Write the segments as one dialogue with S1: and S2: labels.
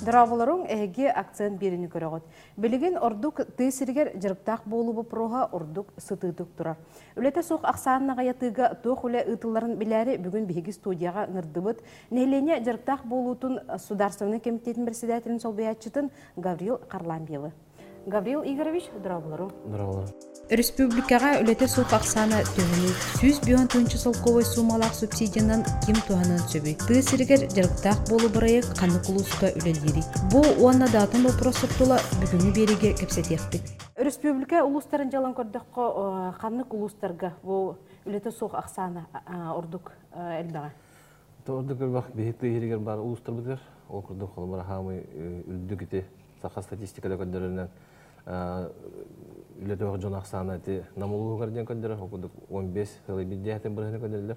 S1: Дорооболоруҥ, эһиги акцент биэриини көрөҕүт. Билигин ордук тыа сиригэр дьарыктаах буолуу боппуруоһа ордук сытыытык турар. Үлэтэ суох ахсааннаах аҕыйатыыга туох үлэ ыытылларын билээри бүгүн биһиги студияҕа ыҥырдыбыт. Нэһилиэнньэ дьарыктаах буолуутун Судаарыстыбаннай кэмитиэтин председателин солбуйааччытын Гаврил Харлампьевы. Гаврил Игоревич, дорооболору.
S2: Дорооболору.
S1: Өрөспүүбүлүкэҕэ үлэтэ суох ахсаана төһөнүй? 105 тыһыынча солкуобай суумалаах субсидиянан ким туһаныан сөбүй? Тыа сиригэр дьарыктаах буолуу бырайыак ханнык улууска үлэлиирий? Бу уонна да атын боппуруостар тула бүгүҥҥү биэриигэ кэпсэтиэхпит. Өрөспүүбүлүкэ улуустарын дьалан көрдөххө, ханнык улуустарга бу үлэтэ суох ахсаана ордук элбэҕэ?
S2: Ордук элбэх биһи тыа сиригэр баар улуустарбытыгар, ол курдук холобура хаамый үрдүк ити саха статистиката көрдөрөрүнэн үлэтөөх дьон ахсаана ити Нам улууһугар диэн көрдөрөр, ол курдук 15 сыл биирдээхтэн бырыһыны көрдөрөллөр.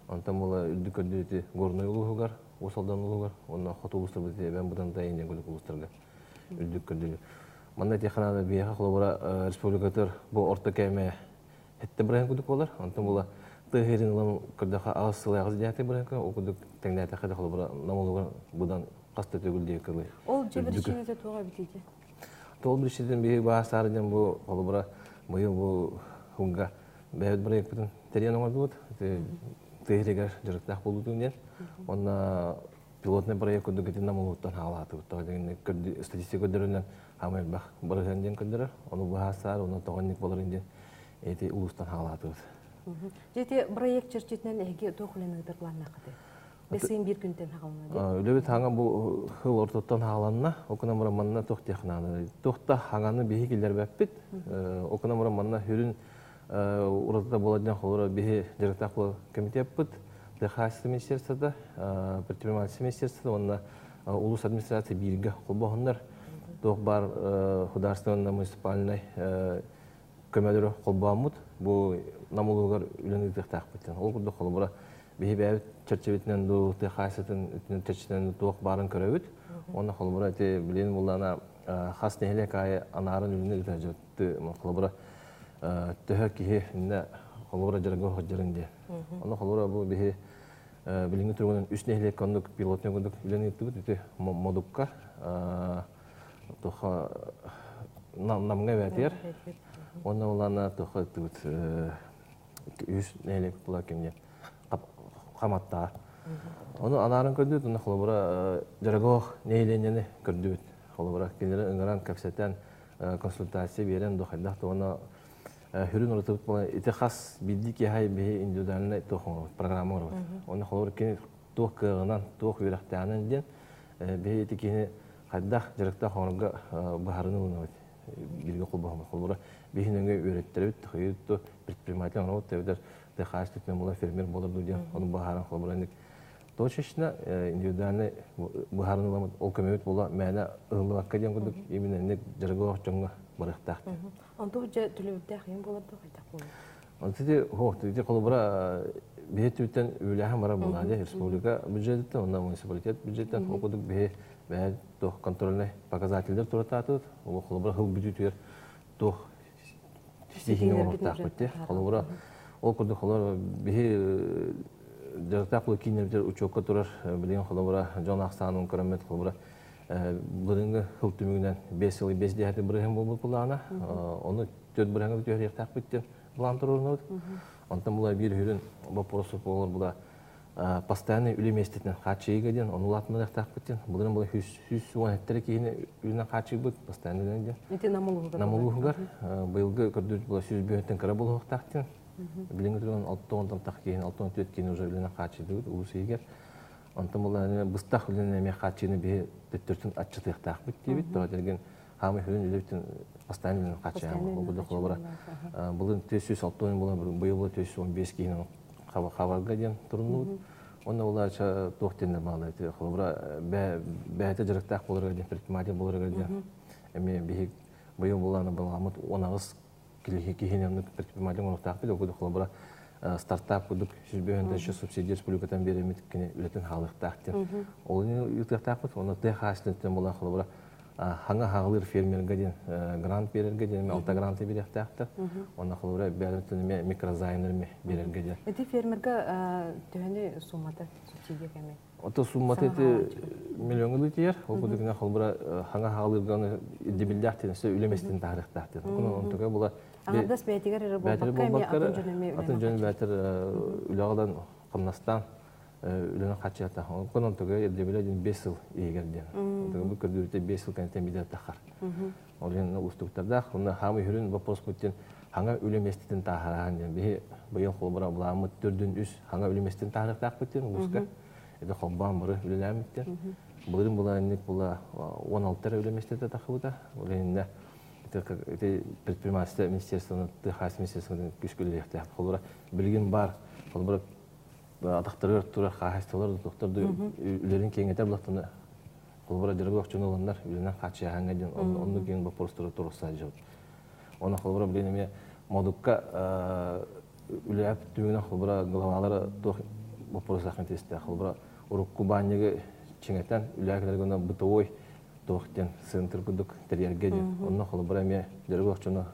S2: Онтон була үрдүк көрдөрүү ити Горнай улууһугар, Уус Алдан улууһугар уонна хоту улуустарбыт ити Эбээн Бытантай диэн курдук улуустарга үрдүк көрдөрүү. Манна ити ханаада биһиэхэ холобура республикатыгар бу орто кээмэ хэттэ бырыһын курдук буолар. Онтон була тыа сирин ылан көрдөххө аҕыс сыл аҕыс дьээтэй бырыһын ол курдук тэҥнээтэххэ да холобура Нам улууһугар быдан хас да төгүл диэки кылы.
S1: Ол дьэ биричиинэтэ туох эбитий?
S2: Ол биричиинэтин биһиги баасаары диэн бу холобура быйыл бу хунга бэйэбит бырайыакпытын тэрийэн оҥордубут. Тыа сиригэр дьарыктаах буолуутун диэн. Уонна пилотный проект курдук итиннэ улууттан хаалаатыбыт. Статистика көрдөрүнэн хаамай элбэх бырыһыан диэн көрдөрөр. Ону быһаасаар, онон тоҕонник боларын диэн эти улуустан хаалаатыбыт.
S1: Дьэ проект чэрчитинэн эһиги туох үлэни ыытар планнааххытый? Бэсиин биир күнтэн хаалана
S2: Үлэбит хаҥа бу хыл ортоттон хааланна. Окуна мура манна туох диэхнааны. Туох да хаҥаны биһи киллэрбэппит. Окуна мура манна хүрүн уратыта буолар диэн холобура биһи дьарыктаах буолар комитеппыт, Техасия министерствота, предпринимательство министерствота уонна улус администрация бииргэ холбоһуннар туох баар художественный муниципальный көмөлөрү холбооммут бу Нам улууһугар үлэни ыытыахтаахпыт. Ол курдук холобура биһи бэйэбит чэрчибитинэн дуу, тыа хаһаайыстыбатын чэрчитинэн туох баарын көрөбүт. Уонна холобура ити билигин буллаана хас нэһилиэк аайы анаарын үлэни ыытар холобура төһө киһи иннэ холобура дьарыгы сылдьарын диye. Онно холобура бу биһи билиҥҥи туругунан үс нэһилиэккэ оннук пилотный курдук үлэни ыыттыбыт. Ити Модукка туха Намҥа эбээтигэр уонна улаана туха ыттыбыт үс нэһилиэк була кимне хаматтаа. Ону анаарын көрдүбүт, уонна холобура дьарыгоох нэһилиэнньэни көрдүбүт. Холобура кинилэри ыҥыран кэпсэтэн консультация биэрэн дохайдах уонна хүрүн уратыбыт буолан ити хас биирдии киһи биһи индивидуальнай туох программа оҥоробут. Онно холобура кини туох кыаҕынан, туох үөрэхтээҕинэн диэн биһи ити киһини хайдах дьарыктаах оҥорорго быһаарыны ылынабыт. Бииргэ холбоһоммут. Холобура биһи нөҥүө үөрэттэрэбит, тахыйыт предприниматель оҥоробут, эбэтэр хаачыстыбатынан буолар фермер буолар дуу диэн ону быһааран холобура точечно индивидуальный быһааран ыламмыт ол көмөбүт буола мээнэ ыһыллыбакка диэн курдук именно инник дьарыгы дьоҥҥо барыахтаах.
S1: Онту дьэ төлөбүрдээх юм буолар да хайдах буолар?
S2: Онту хо ити холобура биһи түттэн үлэһэн барар буолаа республика бюджетиттэн онно муниципалитет бюджеттен ол курдук биһи бэйэ туох контрольный показателлер туратаатыбыт ол холобура хыл бүтүүтүгэр туох ситиһиини оҥоруохтаахпыт дии. Холобура, ол курдук холобура биһи дьарыктаах буолуу кииннэрбитигэр учуокка турар билигин холобура дьон ахсаанын көрөммүт холобура былырыҥҥы сыл түмүгүнэн 5 сыл 5 десятый бырыһыан буолбут былаана. Ону 4 бырыһыаҥҥа түһэриэхтээхпит диэн былаан туруорунабыт. Онтон була биир сүрүн боппуруос буолар була постоянный үлэ миэстэтинэн хааччыйыыга диэн ону улаатыннарыахтаахпыт диэн былырын була 110 гектар киһини үлэнэн хааччыйбыт постоянный үлэнэн диэн.
S1: Ити Нам улууһугар.
S2: Нам улууһугар быйылгы көрдүүр була 105-тэн кыра буолуохтаах диэн. Билиҥҥи туругунан 60 тах киһини 64 киһини уже үлэнэн хааччыйдыбыт улуус иһигэр. Онтон була быстах үлэнэн эмиэ хааччыйыыны биһи төттөрүтүн аччатыахтаахпыт диэбит. Тоҕо диэн хаамай сүрүн үлэбитин постоянно үлэнэн хааччыйааммыт. Ол курдук холобура былын 460 була быйыл була 415 киһини хабарга диэн туруннубут. Онно улаача туох диэннэр баалар ити холобура бэйэтэ дьарыктаах буоларга диэн предприниматель буоларга диэн эмиэ биһи быйыл булааны балааммыт 18 киһини оннук предприниматель оҥоруохтаахпыт ол курдук холобура стартап курдук 105 субсидия республикатан биэриммит кини үлэтин хаалыахтаах диэн ол ыытыахтаахпыт онно тыа хаһаайыстыбатын буолан холобура. Хаҥа хаҕылыыр фермергэ диэн грант биэрэргэ диэн алта гранты биэриэхтээхтэр. Онно холобура бэйэлэрин микрозаймнар биэрэргэ диэн.
S1: Ити фермергэ төһөнү суммата субсидия кэми?
S2: Ото суммата ити миллионга тиийэр. Ол курдук холобура хаҥа хаҕылыырга ирдэбиллээх диэн үлэ миэстэтин таһаарыахтаах диэн. Онон онтука була
S1: Аҥардас бэйэтигэр эрэ буолбакка эмиэ атын дьон эмиэ
S2: атын дьон бээтэр үлэҕэ хамнастаан үлэнэн хааччыйата. Онтон онтуга ирдэбилэ диэн 5 сыл иһигэр диэн. Онтуга бу көрдүүрүтэ 5 сыл кэнниттэн бидэр тахар. Ол иһин уустуктардаах. Онно хаамы хүрүн вопрос диэн хаҥа үлэ миэстэтин тааһараан диэн. Биһи быйыл холобура былааммыт төрдүн үс хаҥа үлэ миэстэтин тааһарыахтаахпыт диэн улууска. Это холбоон бары үлэлээммит диэн. Былырын була була 16 эрэ үлэ миэстэтэ тахыбыта. Ол иһиннэ ити предпринимательство министерствоны тыа министерствоны күскө үлэлиэхтээх. Холобура билигин бар холобура атахтарыгар турар хаһаайыстыбалар тохтор үлэлэрин киэҥэтэр булахтана холобура дьарыгы охчуну ыланнар үлэнэн хааччыйаһаҥҥа диэн оннук киэҥ боппуруостары туруорса дьон. Оны холобура билин эмиэ модукка үлээп түмүгүнэн холобура главалара туох боппуруостаахын тиэстээх холобура урукку баанньыгы чиҥэтэн үлээкилэргэ бытовой туох диэн центр курдук тэрийэргэ диэн онно холобура эмиэ дьарыгы охчуну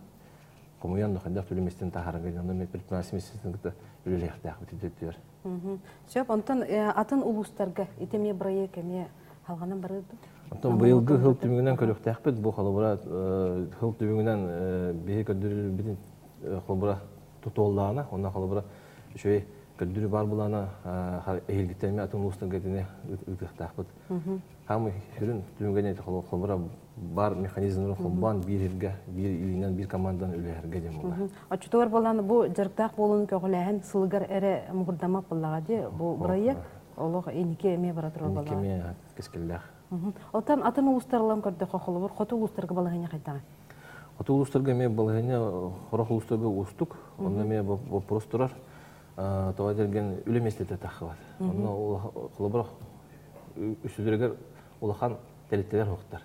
S2: хомуйан хайдах түлүмэстин таһаарарга диэн онно предпринимательство министерствотын кытта үлэлиэхтээхпит үтүөтүөр.
S1: Сөп, онтон атын улуустарга ити эмиэ бырайыак эмиэ халҕанан барыыр
S2: Онтон быйылгы хыл түмүгүнэн көрүөхтээхпит. Бу холобура хыл түмүгүнэн биһи көрдөрүлбүтүн холобура тутуоллаана, онно холобура үчүгэй көрдөрүү бар булаана эһилгиттэн атын улуустарга итини ыытыахтаахпыт. Хаамы сүрүн түмүгүнэн холобура бар механизмнарын холбоон биир иргэ, биир илиинэн, биир команданан үлэһэргэ диэн буолла.
S1: Оччотугар буолан бу дьарыктаах буолуун көҕүлээһин сылыгар эрэ мугурдаммат буоллаҕа дии бу бырайыак олох инники эмиэ бара турар
S2: буоллаҕа. Инники эмиэ кэскиллээх.
S1: Оттон атын улуустарынан көрдөххө холобур хоту улуустарга балаһыанньа хайдаҕый?
S2: Хоту улуустарга эмиэ балаһыанньа хорох улуустарга уустук. Онно эмиэ вопрос турар. Тоҕо дэрген үлэ миэстэтэ таххыбат. Онно холобур үсүлэригэр улахан тэрилтэлэр хуктар.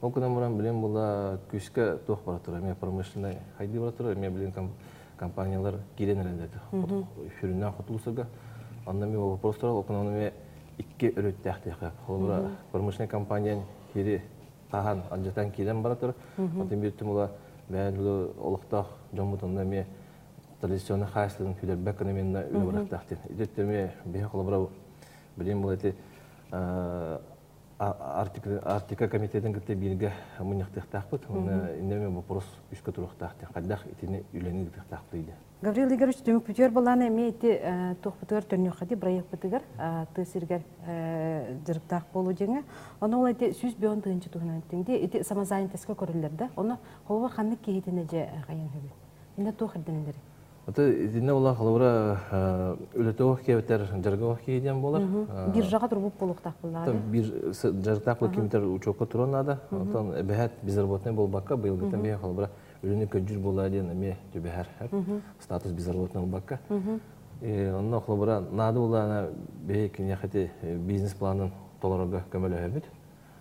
S2: Ол гынан баран билин була күүскэ туох бара турар, эмиэ промышленнай хайдыы бара турар, эмиэ билин компаниялар киирэн эрэллэр. Сүрүннээн хотулусарга. Онно эмиэ вопрос турар, ол гынан эмиэ икки өрүттээх диэххэ. Холобура, промышленнай компания кири таһан, алдьатан киирэн бара турар. Атын биир була бэйэн олохтоох дьоммут онно эмиэ традиционный хаачыстыбатын күлэрбэк гына эмиэ үлэ барыахтаах диэн. Ити эмиэ биһи холобура билин була ити Арктика комитетын кытта бииргэ мунньахтыахтаахпыт. Уонна иннеме вопрос үскэ туруохтаах диэн хайдах итини үлэни ыытыахтаахпытый диэн.
S1: Гаврил Игоревич түмүкпүтүгэр балаана эмиэ ити туохпутугар төннүөххэ дии бырайыакпытыгар тыа сиригэр дьарыктаах буолуу диэҥэ. Ону ол ити 105 тыһыынча туһунан эттиҥ дии. Ити самозанятостька көрүллэр да. Ону холобур ханнык киһитинэ дьэ хайан үһүбүт? Иннэ туох ирдэнэллэрий?
S2: Аты итиннэ була холобура үлэтэ киэбэтэр дьарыга киһи диэн буолар.
S1: Биржаҕа турбут буолуохтаах буоллаҕа.
S2: Бир дьарыктаах буол кимитер учуокка туран наада. Онтон эбэһэт безработный буолбакка быйылгыттан биһи холобура үлэни көдьүүр буолаа диэн эмиэ түбэһэр. Статус безработный буолбакка. Онно холобура наада буолаана биһи киниэхэ бизнес-планын толорорго көмөлөһөбүт.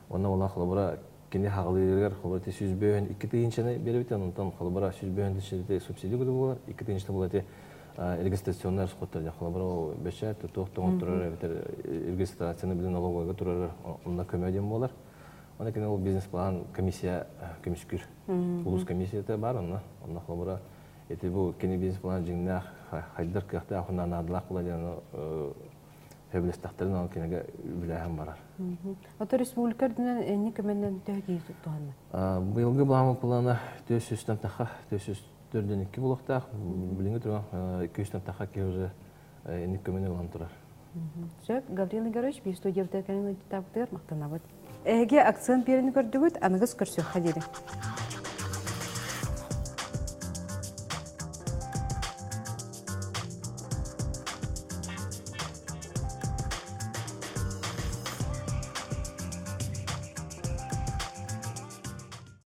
S2: Онно була холобура кини хаҕылыырыгар холобура 152 тыһыынчаны биэрэбит, онтон холобура 105 тыһыынча субсидия курдук буолар, 2 тыһыынча буолар ити регистрационнай расходтар дьэ холобура бэчээт туох тоҥотторор эбэтэр регистрацияны билин налоговойга турар онно көмө диэн буолар. Онно кини ол бизнес-план комиссия көмүскүүр. Улус комиссията бар онно. Онно холобура ити бу кини бизнес-план дьиҥнээх хайдар кыахтаах уонна наадалаах була диэн сөбүлэстэхтэрин ол кинигэ үбүлээһин барар.
S1: Ото республика үрдүнэн энни көмөннөн төһө киһи туһанна?
S2: Быйылгы былаамы плана 400-тэн таха, 442 булуохтаах. Билиҥҥи туран 200-тэн таха киһи уже инник көмөнү ылан турар.
S1: Сөп, Гаврил Егорович, биир студия кэлин ыйытабытыгар махтанабыт. Эһиги акцент биэрини көрдүгүт, аныгыс көрсүөххэ диэри.